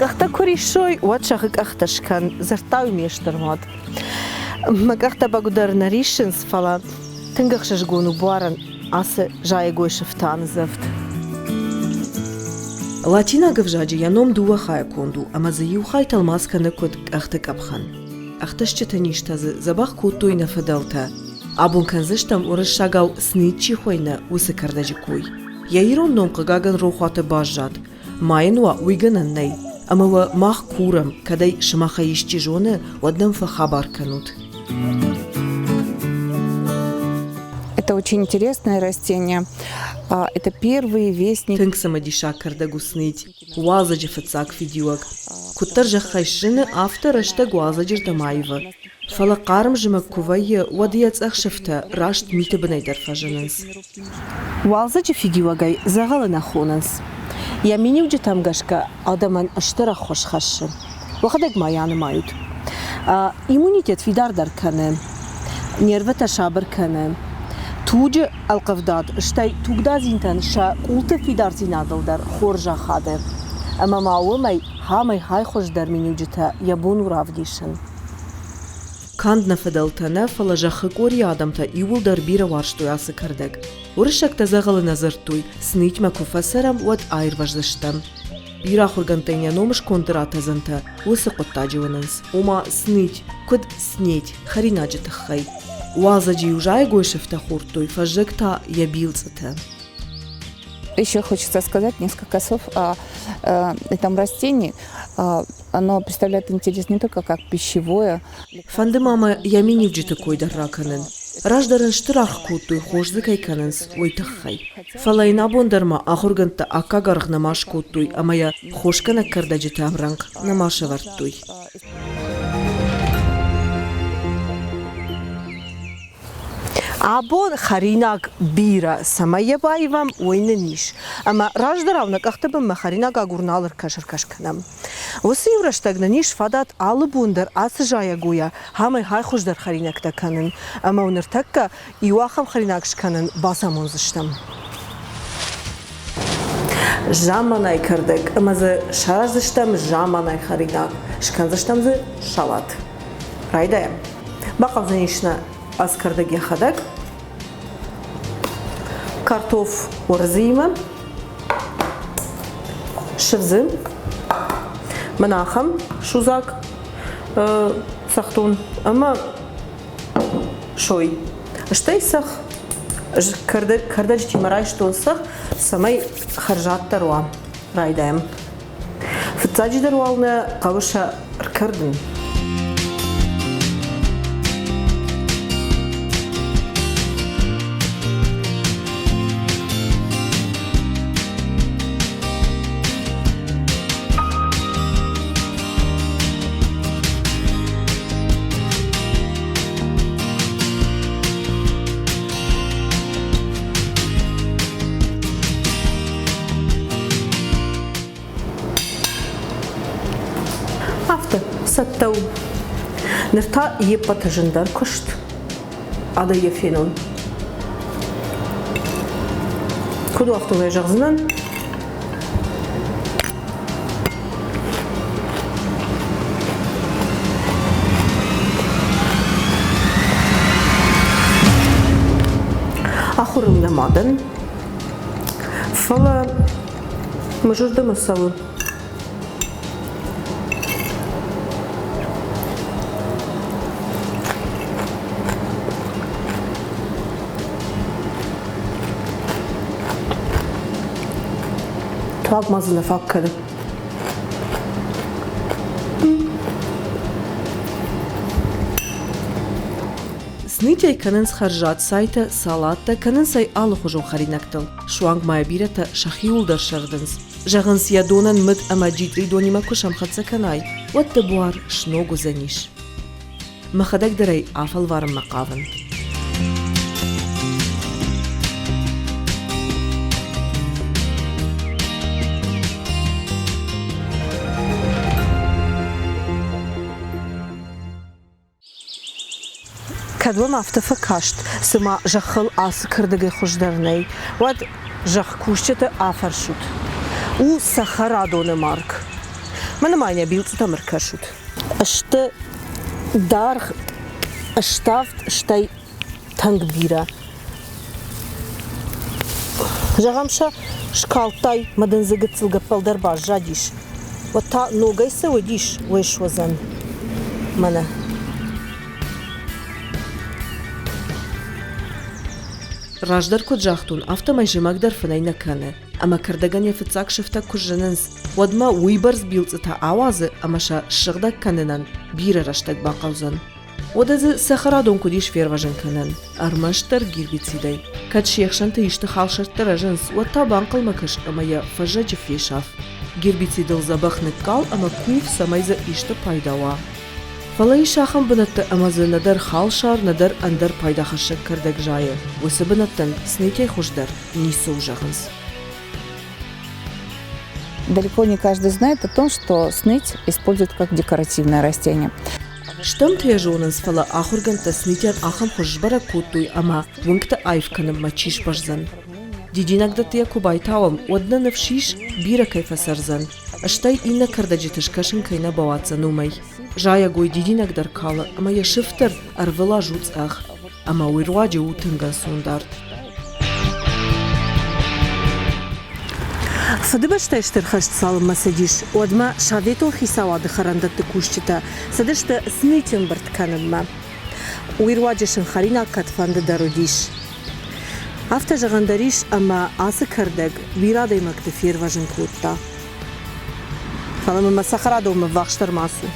къӕхтӕ куы риссой, уӕд сӕгъы къӕхтӕ скӕн, дзырдта уый ме стыр мад. Мӕ къӕхтӕ бӕгуыдӕр нӕ риссынц, фӕлӕ тынг ӕхсызгон у буарӕн ацы зайӕгой сыфты аныдзӕвд. Латинаг ӕвзаджы йӕ ном дыууӕ хайӕ конд у ӕмӕ дзы иу хай тӕлмац кӕны куыд къӕхты къӕпхӕн. Ӕхтӕсджыты низтӕ дзы дзӕбӕх кодтой нӕ фыдӕлтӕ. Абон кӕндзыстӕм уырыссагау снид чи хуыйны, уыцы кӕрдӕджы кой. Йӕ ирон ном хъыгагӕн рохуаты баззад. Ма йын уа, уый гӕнӕн нӕй. Ӕмӕ уӕ мах курӕм, кӕд ӕй сымахӕй исчи зоны, уӕд нӕм фӕхабар кӕнут. Это очень интересное растение. Это первый вестник. Тынг цымыдисаг кӕрдӕг у снить. Уалдзӕджы фыццаг фидиуӕг. Куыддӕр зӕххӕй сзыны, афтӕ рӕстӕг уалдзӕджы рдӕм аивы. Фӕлӕ хъарм зымӕг куы вӕййы, уӕд йӕ цъӕх сыфтӕ раст миты бынӕй дӕр фӕзынынц. Уалдзӕджы фидиуӕгӕй дзӕгъӕлы нӕ хонынц. Йӕ миниуджытӕм гӕсгӕ адӕмӕн стыр ӕххуыс хӕссы. Уӕхӕдӕг ма йӕ анымайут. Иммунитет фидардӕр кӕны, нервытӕ сабыр кӕны, туджы ӕлхъывдад, стӕй тугдадзинтӕн сӕ къулты фидардзинадыл дӕр хорз ахады. Ӕмӕ ма уымӕй хамӕй-хай хуыздӕр миниуджытӕ йӕ бон у равдисын. Канд нӕ фыдӕлтӕ нӕ, фӕлӕ зӕххы къорийы адӕмтӕ иууылдӕр бирӕ уарзтой ацы кӕрдӕг. Уырыссӕгтӕ дзӕгъӕлы нӕ дзырдтой, снитьмӕ куы фӕцӕрӕм, уӕд аирвӕздзыстӕм. Бирӕ ахуыргӕндтӕ йын йӕ ном сконды ратӕдзӕнтӕ уыцы хъуыддаджы уынынц, ома сныть, куыд снеть, хӕринаджы тыххӕй. Уалдзӕджы-иу зайӕгой сыфтӕ хордтой, фӕззӕг та йӕ билцъытӕ. Еще хочется сказать несколько слов о этом растении. Оно представляет интерес не только как пищевое. Фӕнды ма мӕ йӕ миниуджыты кой дӕр ракӕнын. Раздӕр ын стыр аргъ кодтой, хорз дзы кӕй кӕнынц, уый тыххӕй. Фӕлӕ йын абон дӕр ма ахуыргӕндтӕ аккаг аргъ нӕма скодтой ӕмӕ йӕ хосгӕнӕг кӕрдӕджыты ӕмрӕнхъ нӕма сӕвӕрдтой. Абон хӕринаг бирӕ, цӕмӕй йӕ баивӕм, уый нын ис. Ӕмӕ раздӕрау нӕ къӕхты бынмӕ хӕринаг агур нал ӕркӕс-ӕркӕс кӕнӕм. Уыцы иу рӕстӕг нын ис фадат алы бон дӕр ацы зайӕгойӕ хамӕй-хай хуыздӕр хӕринӕгтӕ кӕнын. Ӕмӕ ныртӕккӕ иу ахӕм хӕринаг скӕнын бацамондзыстӕм. Замманай кӕрдӕг ӕмӕ дзы сараздзыстӕм замманай хӕринаг, скӕндзыстӕм дзы салат. Райдайӕм. Бахъӕудзӕнис нӕ ӕскӕрдӕг йӕхӕдӕг, картоф уырзыимӕ, сывдзы, мӕнӕ ахӕм судзаг цӕхдон ӕмӕ сой. Стӕй цӕхх. Кӕрдӕджытимӕ райстон цӕхх, цӕмӕй хӕрзаддӕр уа. Райдайӕм. Фыццаджыдӕр уал нӕ хъӕуы сӕ ркӕрдын. Афтӕ, цӕттӕ у. Ныр та йе ппӕты зындӕр куыст адӕ йӕ фенон. Куыд у, афтӕ зӕгъдзынӕн. Ахуырыл нӕма дӕн, фӕлӕ мӕ зӕрдӕмӕ цӕуы. Туаг ма дзы нӕ фаг кӕны. Снытӕй кӕнынц хӕрзад цайтӕ, салаттӕ, кӕнынц ӕй алыхуызон хӕринӕгтыл. Суанг ма йӕ бирӕтӕ сӕхиуыл дӕр сӕрдынц. Зӕгъынц, йӕ донӕн мыд ӕмӕ джитъридонимӕ куы сӕмхӕццӕ кӕнай, уӕд дӕ буар сног уыдзӕнис. Мӕхӕдӕг дӕр ӕй афӕлварынмӕ хъавын. Кӕд уӕм афтӕ фӕкаст, цыма зӕххыл ацы кӕрдӕгӕй хуыздӕр нӕй, уӕд зӕхкусджыты афӕрсут. У цӕхӕрадоны марг. Мӕнӕ ма йын йӕ билцъытӕм ӕркӕсут. Сты даргъ, ставд, стӕй тынг бирӕ. Зӕгъӕм сӕ скалдтай мӕ дын дзы гыццыл гӕппӕл дӕр баззадис, уӕд та ногӕй цы уыдис, уый суыдзӕн. Мӕнӕ. Раздӕр куыд загътон, афтӕмӕй зымӕг дӕр фынӕй нӕ кӕны, ӕмӕ кӕрдӕгӕн йӕ фыццаг сыфтӕ куы зынынц, уӕдмӕ уыйбӕрц билцъытӕ ауадзы ӕмӕ сӕ ссыгъдӕг кӕнынӕн бирӕ рӕстӕг бахъӕудзӕн. Уӕдӕ дзы цӕхӕрадон куыд ис фервӕзын кӕнӕн? Ӕрмӕстдӕр гербицидӕй. Кӕд се хсӕнты исты халсӕрттӕ рӕзынц, уӕд та банхъӕлмӕ кӕс ӕмӕ йӕ фӕззӕджы фесаф. Гербицидыл дзӕбӕх ныккал ӕмӕ кув, цӕмӕй дзы исты пайда уа. Фӕлӕ ис ахӕм бынӕттӕ ӕмӕ дзы нӕдӕр халсар, нӕдӕр ӕндӕр пайдахӕссӕг кӕрдӕг зайы. Уыцы бынӕттӕн снытӕй хуыздӕр ницы у зӕгъынц. Далеко не каждый знает о том, что сныть используют как декоративное растение. Стӕмтӕ йӕ зонынц, фӕлӕ ахуыргӕндтӕ снытӕн ахӕм хуыз сбӕрӕг кодтой ӕмӕ уынгты аив кӕнынмӕ чи сбӕздзӕн. Дидинӕгдӕтты йӕ куы байтауӕм, уӕд нӕ ныфс ис, бирӕ кӕй фӕцӕрдзӕн, стӕй иннӕ кӕрдӕджыты скӕсын кӕй нӕ бауадздзӕн, уымӕй. Зайӕгой дидинӕг дӕр калы ӕмӕ йӕ сыф дӕр ӕрвылаз у цъӕх, ӕмӕ уый руаджы у тынг ӕнцондард. Фыдыбӕстӕйы Стыр хӕст цалынмӕ цыдис, уӕдмӕ советон хицауады хӕрӕндӕтты кусджытӕ цыдысты сныть ӕмбырд кӕнынмӕ. Уый руаджы сын хӕринаг кӕдфӕнды дӕр уыдис. Афтӕ зӕгъӕн дӕр ис, ӕмӕ ацы кӕрдӕг бирӕ адӕймӕгты фервӕзын кодта. Фӕлӕ мӕ цӕхӕрадонмӕ ввахсдӕр ма цу.